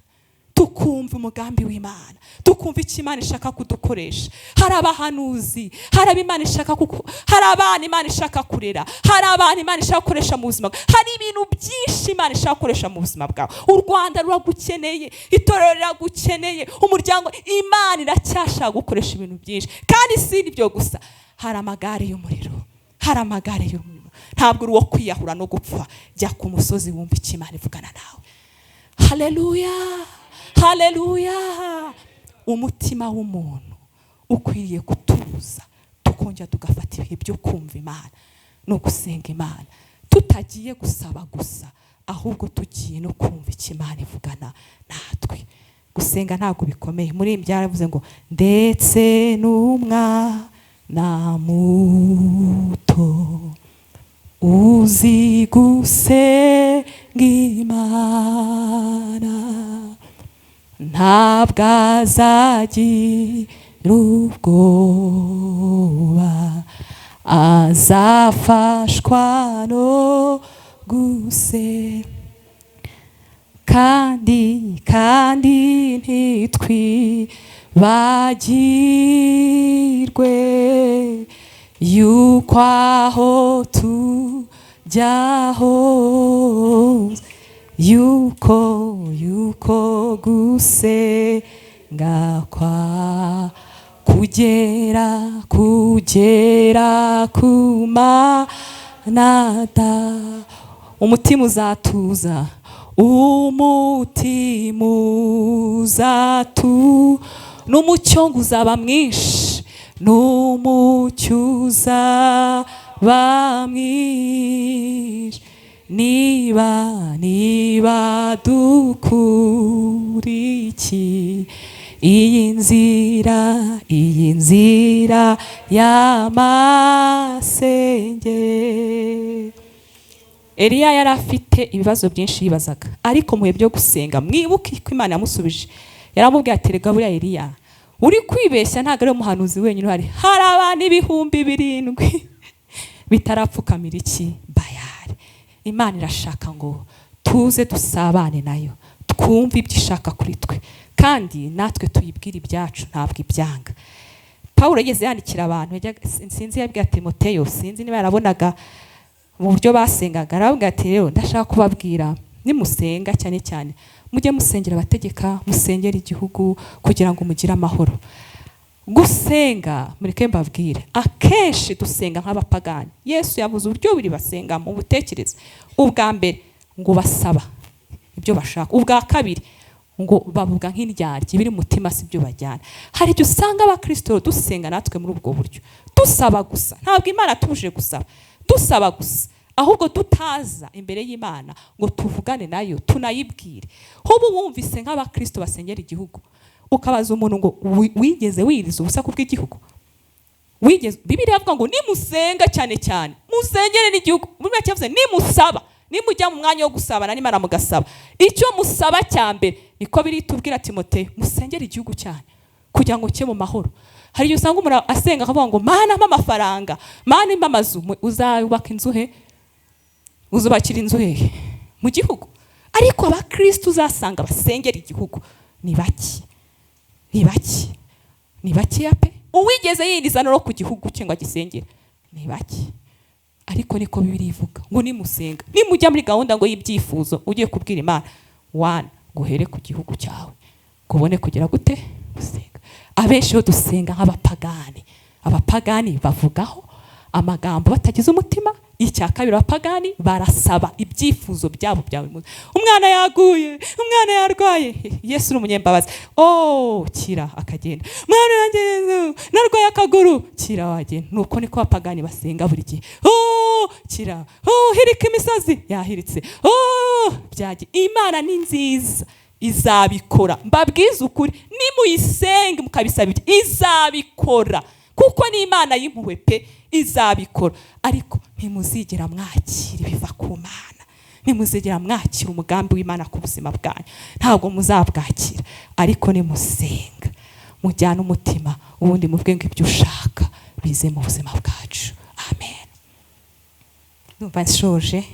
tukumva umugambi w'Imana, tukumva icyo Imana ishaka kudukoresha. Hari abahanuzi, hari abo Imana ishaka kuko, hari abana Imana ishaka kurera, hari abantu Imana ishaka gukoresha mu buzima bwawe, hari ibintu byinshi Imana ishaka gukoresha mu buzima bwawe. U Rwanda ruragukeneye, itorero riragukeneye, umuryango. Imana iracyashaka gukoresha ibintu byinshi. Kandi si ibyo gusa, hari amagare y'umuriro, hari amagare y'umuriro. Ntabwo uri uwo kwiyahura no gupfa. Jya ku musozi wumva icyo Imana ivugana nawe. Haleluya, haleluya! Umutima w'umuntu ukwiriye gutuza, tukongera tugafata ibihe byo kumva Imana no gusenga Imana, tutagiye gusaba gusa, ahubwo tugiye no kumva icyo Imana ivugana natwe. Gusenga ntabwo bikomeye. Muri ibi byaravuze ngo ndetse n'umwana muto uzi gusenga Imana ntabwo azagira ubwoba, azafashwa no gusenga. Kandi ntitwibagirwe yuko aho tujya hose, yuko gusenga kwa kugera ku Mana. Umutima uzatuza, umutima uzatu n'umucyo ngo uzaba mwinshi, n'umucyo uzaba mwinshi, niba dukurikiye iyi nzira y'amasenge. Eliya yari afite ibibazo byinshi yibazaga, ariko mu bihe byo gusenga, mwibuke ko Imana yamusubije. Yaramubwiye ati: "Rega buriya Eliya uri kwibeshya, ntabwo ari umuhanuzi wenyine uhari, hari abantu 7000 bitarapfukamira iki? Bayari." Imana irashaka ngo tuze dusabane nayo, twumve ibyo ishaka kuri twe, kandi natwe tuyibwire ibyacu. Ntabwo ibyanga. Pawulo yigeze yandikira abantu, sinzi yabwiye Timoteyo, sinzi niba yarabonaga mu buryo basengaga, aravuga ati: "Rero ndashaka kubabwira, nimusenga cyane cyane mujye musengera abategeka, musengera igihugu kugira ngo mugire amahoro." Gusenga, mureke mbabwire, akenshi dusenga nk'abapagani. Yesu yavuze uburyo bubiri basenga mu butekereze. Ubwa mbere ngo basaba ibyo bashaka, ubwa kabiri ngo bavuga nk'indyarya, ibiri mu mutima si byo bajyana. Hari igihe usanga abakristo dusenga natwe muri ubwo buryo, dusaba gusa. Ntabwo Imana tubujije gusaba, dusaba gusa, ahubwo tutaza imbere y'Imana ngo tuvugane nayo, tunayibwire. Ubu wumvise nk'abakristo basengera igihugu, ukabaza umuntu ngo wigeze wiriza ubusa kubw'igihugu? Wigeze? Bibiliya avuga ngo nimusenga cyane cyane musengere n'igihugu. Muri make yavuze nimusaba, nimujya mu mwanya wo gusabana n'Imana mugasaba, icyo musaba cya mbere, niko biri tubwira Timoteyo, musengere igihugu cyanyu kugira ngo cye mu mahoro. Hari igihe usanga umuntu asenga akavuga ngo: "Mana, mpa amafaranga, Mana, impa amazu." Uzubaka inzu he? Uzubakira inzu hehe mu gihugu? Ariko abakristo uzasanga basengera igihugu ni bake, ni bake, ni bakeya pe. Uwigeze yiriza no ku gihugu cye ngo agisengere ni bake. Ariko niko Bibiliya ivuga ngo nimusenga, nimujya muri gahunda ngo y'ibyifuzo ugiye kubwira Imana, wana guhere ku gihugu cyawe ngo ubone kugira gute? Gusenga. Abenshi iyo dusenga nk'abapagani. Abapagani bavugaho amagambo batagize umutima. Icya kabiri, abapagani barasaba ibyifuzo byabo bya buri munsi. Umwana yaguye, umwana yarwaye, Yesu uri umunyembabazi, oh kira, akagenda. Mwana yanjye Yesu, narwaye akaguru, kira, wagenda. Nuko niko abapagani basenga buri gihe: "Oh kira, oh hirika imisozi." Yahiritse, oh byagiye. Imana ni nziza, izabikora. Mbabwize ukuri, nimuyisenge mukabisaba ibyo, izabikora, kuko ni Imana y'impuhwe pe, izabikora. Ariko ntimuzigera mwakira ibiva ku Mana, ntimuzigera mwakira umugambi w'Imana ku buzima bwanyu, ntabwo muzabwakira. Ariko nimusenga Mujyane umutima, ubundi muvuge ngo ibyo ushaka bize mu buzima bwacu. Amen. Ndumva nshoje.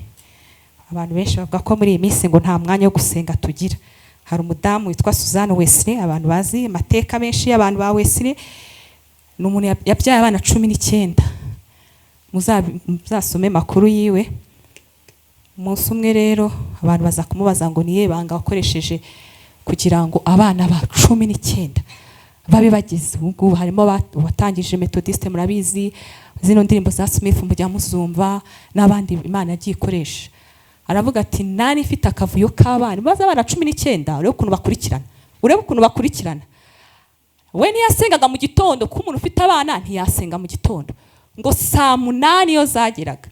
Abantu benshi bavuga ko muri iyi minsi ngo nta mwanya wo gusenga tugira. Hari umudamu witwa Suzanne Wesley, abantu bazi amateka menshi y'abantu ba Wesley. Ni umuntu yabyaye abana 19. Muzasome makuru yiwe. Umunsi umwe rero abantu baza kumubaza ngo niye banga wakoresheje kugira ngo abana ba 19 babe bageze ubu ngubu. Harimo uwatangije Methodiste, murabizi zino ndirimbo za Smith mujya muzumva, n'abandi Imana yagiye ikoresha. Aravuga ati nari mfite akavuyo k'abana, maze abana 19, urebe ukuntu bakurikirana, urebe ukuntu bakurikirana. We ntiyasengaga mu gitondo, kuko umuntu ufite abana ntiyasenga mu gitondo. Ngo saa 8 iyo zageraga,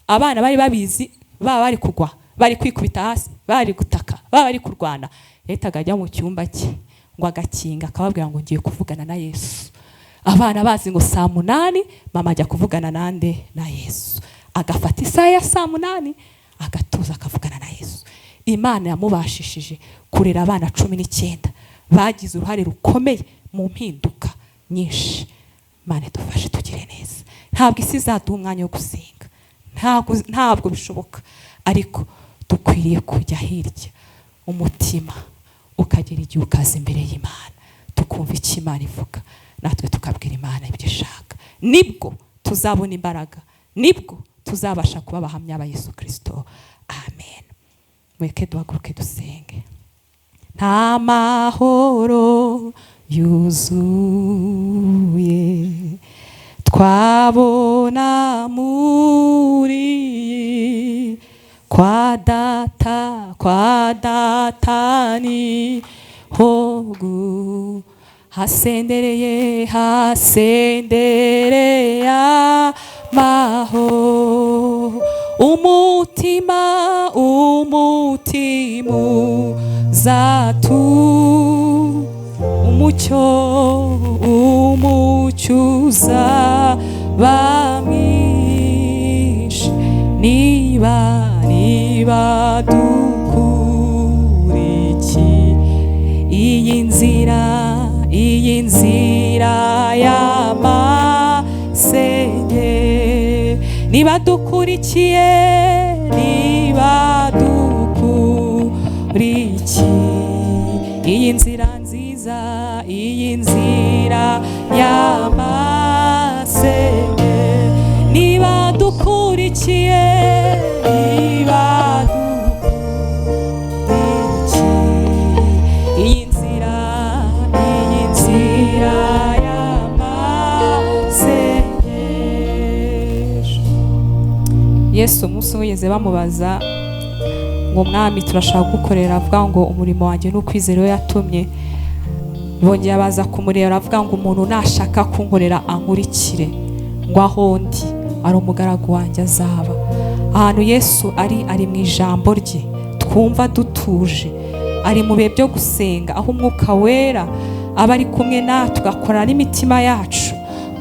abana bari babizi, baba bari kugwa, bari kwikubita hasi, bari gutaka, baba bari kurwana, yahitaga ajya mu cyumba cye ngo agakinga, akababwira ngo ngiye kuvugana na Yesu. Abana bazi ngo saa 8 mama ajya kuvugana nande? Na Yesu. Agafata isaha ya saa 8, agatuza, akavugana na Yesu. Imana yamubashishije kurera abana 19 bagize uruhare rukomeye mu mpinduka nyinshi. Imana idufashe tugire neza. Ntabwo isi izaduha umwanya wo gusenga, ntabwo bishoboka, ariko dukwiriye kujya hirya, umutima ukagera igihe ukaza imbere y'Imana, tukumva icyo Imana ivuga, natwe tukabwira Imana ibyo ishaka. Nibwo tuzabona imbaraga, nibwo tuzabasha kuba abahamya ba Yesu Kristo. Amen. Mureke duhaguruke dusenge. Nta mahoro yuzuye twabona muri kwa data, kwa data ni hogu hasendereye, hasendereye amahoro. Umutima, umutima uzatu umucyo, umucyo uzaba mwinshi niba dukurikiye iyi nzira, iyi nzira y'amasenge. Niba dukurikiye, niba dukurikiye iyi nzira nziza, iyi nzira y'amasenge, niba dukurikiye, niba dukurikiye iyi nzira, iyi nzira y'amasengesho. Yesu umunsi wigeze bamubaza ngo mwami turashaka gukorera, avuga ngo umurimo wanjye ni ukwizera uwo yatumye. Bongera baza kumureba, aravuga ngo umuntu nashaka kunkorera ankurikire, ngo aho ndi ari umugaragu wanjye azaba. Ahantu Yesu ari mu ijambo rye twumva dutuje, ari mu bihe byo gusenga, aho umwuka wera aba ari kumwe natwe, akorana n'imitima yacu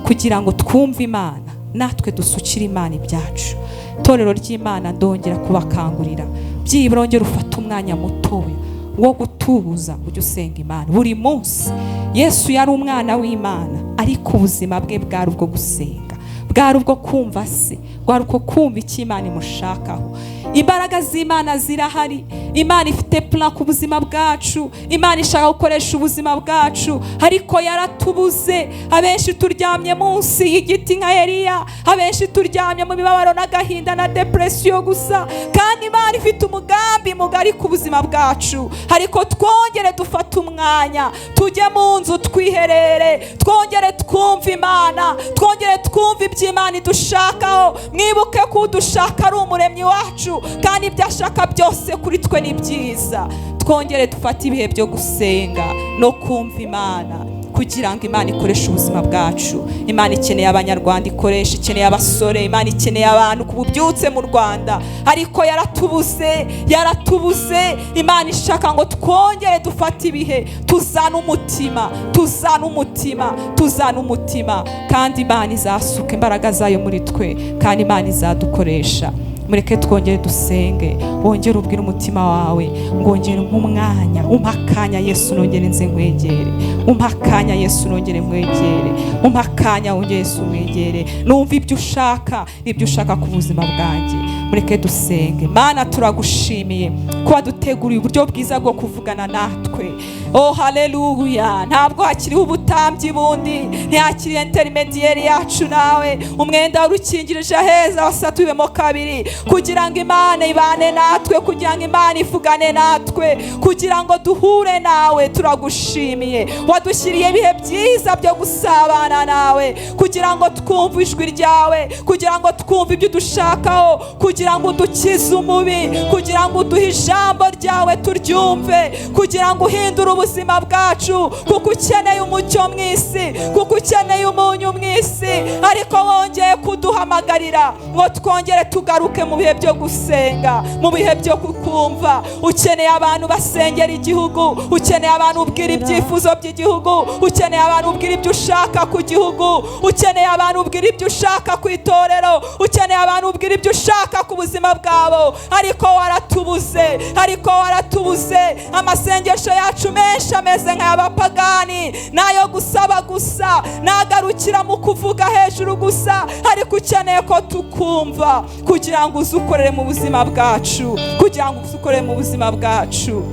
kugira ngo twumve Imana, natwe dusukire Imana ibyacu. Itorero ry'Imana, ndongera kubakangurira, byibura ongera ufate umwanya mutoya wo gutuza, ujye usenga Imana buri munsi. Yesu yari umwana w'Imana, ariko ubuzima bwe bwari ubwo gusenga, bwari ubwo kumva se, bwari ubwo kumva icyo Imana imushakaho. Imbaraga z'Imana zirahari. Imana ifite plan ku buzima bwacu. Imana ishaka gukoresha ubuzima bwacu, ariko yaratubuze. Abenshi turyamye munsi y'igiti nka Eliya, abenshi turyamye mu mibabaro n'agahinda na depression gusa, kandi Imana ifite umugambi mugari ku buzima bwacu. Ariko twongere dufate umwanya, tujye mu nzu twiherere, twongere twumve Imana, twongere twumve ibyo Imana idushakaho. Mwibuke ko udushaka ari umuremyi wacu, kandi ibyo ashaka byose kuri twe ni byiza. Twongere dufate ibihe byo gusenga no kumva Imana kugira ngo Imana ikoreshe ubuzima bwacu. Imana ikeneye abanyarwanda ikoresha, ikeneye abasore, Imana ikeneye abantu ku bubyutse mu Rwanda, ariko yaratubuze, yaratubuze. Imana ishaka ngo twongere dufate ibihe, tuzane umutima, tuzane umutima, tuzane umutima, kandi Imana izasuka imbaraga zayo muri twe, kandi Imana izadukoresha. Mureke twongere dusenge, wongere ubwire umutima wawe ngongere umwanya, umpa akanya Yesu nongere nze nkwegere, umpa akanya Yesu nongere nkwegere, umpa akanya wongere Yesu nkwegere, numva ibyo ushaka n'ibyo ushaka ku buzima bwanjye. Mureke dusenge. Mana, turagushimiye ko waduteguriye uburyo bwiza bwo kuvugana natwe. Oh haleluya, ntabwo hakiriho ubutambyi bundi, ntihakiri intermediaire yacu nawe. Umwenda w'urukingirije aheza wasatuwemo kabiri kugira ngo Imana ibane natwe, kugira ngo Imana ivugane natwe, kugira ngo duhure nawe. Turagushimiye, wadushyiriye ibihe byiza byo gusabana nawe, kugira ngo twumve ijwi ryawe, kugira ngo twumve ibyo udushakaho, kugira ngo udukize umubi, kugira ngo uduhe ijambo ryawe turyumve, kugira ngo uhindure ubuzima bwacu, kuko ukeneye umucyo mu isi, kuko ukeneye umunyu mu isi. Ariko wongeye kuduhamagarira ngo twongere tugaruke mu bihe byo gusenga, mu bihe byo kukumva. Ukeneye abantu basengera igihugu, ukeneye abantu ubwira ibyifuzo by'igihugu, ukeneye abantu ubwira ibyo ushaka ku gihugu, ukeneye abantu ubwira ibyo ushaka ku itorero, ukeneye abantu ubwira ibyo ushaka ku buzima bwabo. Ariko waratubuze, ariko waratubuze. Amasengesho yacu menshi ameze nk'ay'abapagani, nayo gusaba gusa, nagarukira mu kuvuga hejuru gusa. Ariko ukeneye ko tukumva kugira ngo uzukorere mu buzima bwacu, kugira ngo uzukorere mu buzima bwacu.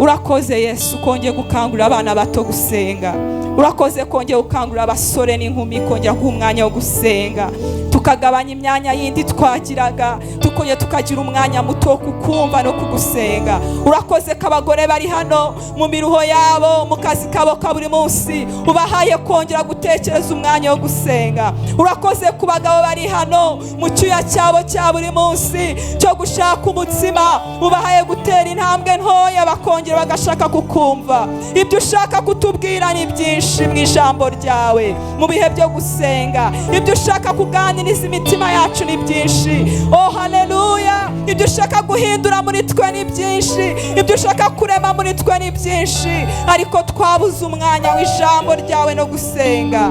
Urakoze Yesu kongeye gukangurira abana bato gusenga, urakoze kongeye gukangurira abasore n'inkumi kongera guha umwanya wo gusenga, tukagabanya imyanya yindi twagiraga, tukongera tukagira umwanya muto wo kukumva no kugusenga. Urakoze ko abagore bari hano mu miruho yabo, mu kazi kabo ka buri munsi, ubahaye kongera gutekereza umwanya wo gusenga. Urakoze ku bagabo bari hano mu cyuya cyabo cya buri munsi cyo gushaka umutsima, ubahaye gutera intambwe ntoya bakongera bagashaka kukumva. Ibyo ushaka kutubwira ni byinshi mu ijambo ryawe, mu bihe byo gusenga. Ibyo ushaka kuganiriza imitima yacu ni byinshi. Oh haleluya, ibyo ushaka guhindura muri twe ni byinshi, ibyo ushaka kurema muri twe ni byinshi, ariko twabuze umwanya w'ijambo ryawe no gusenga.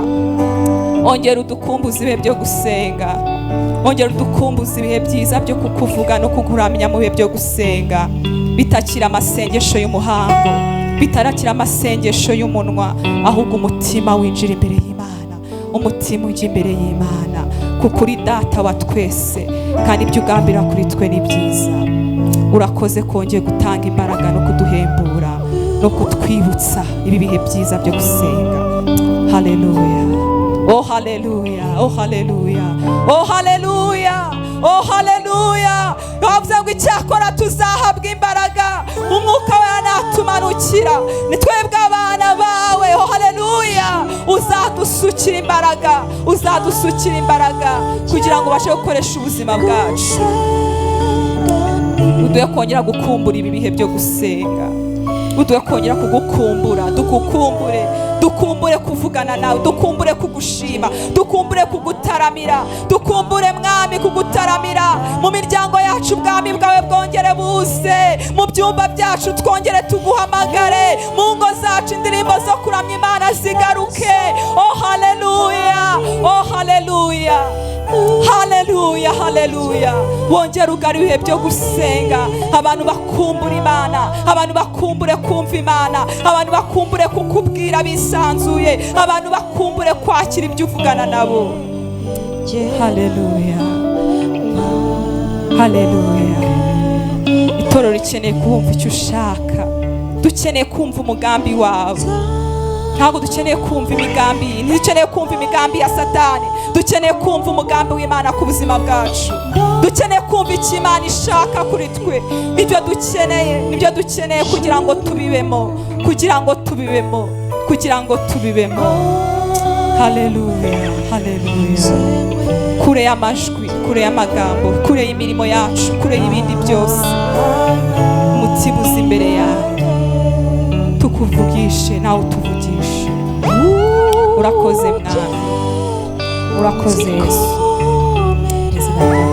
Ongera udukumbuze ibihe byo gusenga, ongera udukumbuze ibihe byiza byo kukuvuga no kukuramya mu bihe byo gusenga, bitakira amasengesho y'umuhango, bitarakira amasengesho y'umunwa, ahubwo umutima winjira imbere y'Imana, umutima ujya imbere y'Imana, kuko uri data wa twese kandi ibyo ugambira kuri twe ni byiza. Urakoze kongeye gutanga imbaraga no kuduhembura no kutwibutsa ibi bihe byiza byo gusenga. Haleluya, oh haleluya, oh haleluya, oh haleluya, oh haleluya. Bavuze ngo icyakora tuzahabwa imbaraga, umwuka wawe natumanukira, ni twebwe abana bawe. Oh haleluya, uzadusukira imbaraga, uzadusukira imbaraga kugira ngo ubashe gukoresha ubuzima bwacu. Uduhe kongera gukumbura ibi bihe byo gusenga, uduhe kongera kugukumbura, dukukumbure, dukumbure kuvugana nawe, dukumbure kugushima, dukumbure kugutaramira, dukumbure Mwami kugutaramira mu miryango yacu. Ubwami bwawe bwongere buze mu byumba byacu, twongere tuguhamagare mu ngo zacu, indirimbo zo kuramya Imana zigaruke. Oh haleluya, oh haleluya, haleluya, haleluya. Wongere ugare ibihe byo gusenga, abantu bakumbura Imana, abantu bakumbure kumva Imana, abantu bakumbure kukubwira bisanzuye, abantu bakumbure kwakira ibyo uvugana nabo. Haleluya, haleluya. Itorero rikeneye kumva icyo ushaka, dukeneye kumva umugambi wawe. Ntabwo dukeneye kumva imigambi, ntidukeneye kumva imigambi ya Satani, dukeneye kumva umugambi w'Imana ku buzima bwacu, dukeneye kumva icyo Imana ishaka kuri twe. Nibyo dukeneye, nibyo dukeneye kugira ngo tubibemo, kugira ngo tubibemo, kugira ngo tubibemo. Haleluya, haleluya. Kure y'amajwi, kure y'amagambo, kure y'imirimo yacu, kure y'ibindi byose, umutima uzi imbere yawe, tukuvugishe nawe utuvugishe. Urakoze Mwami, urakoze Yesu. Izina rya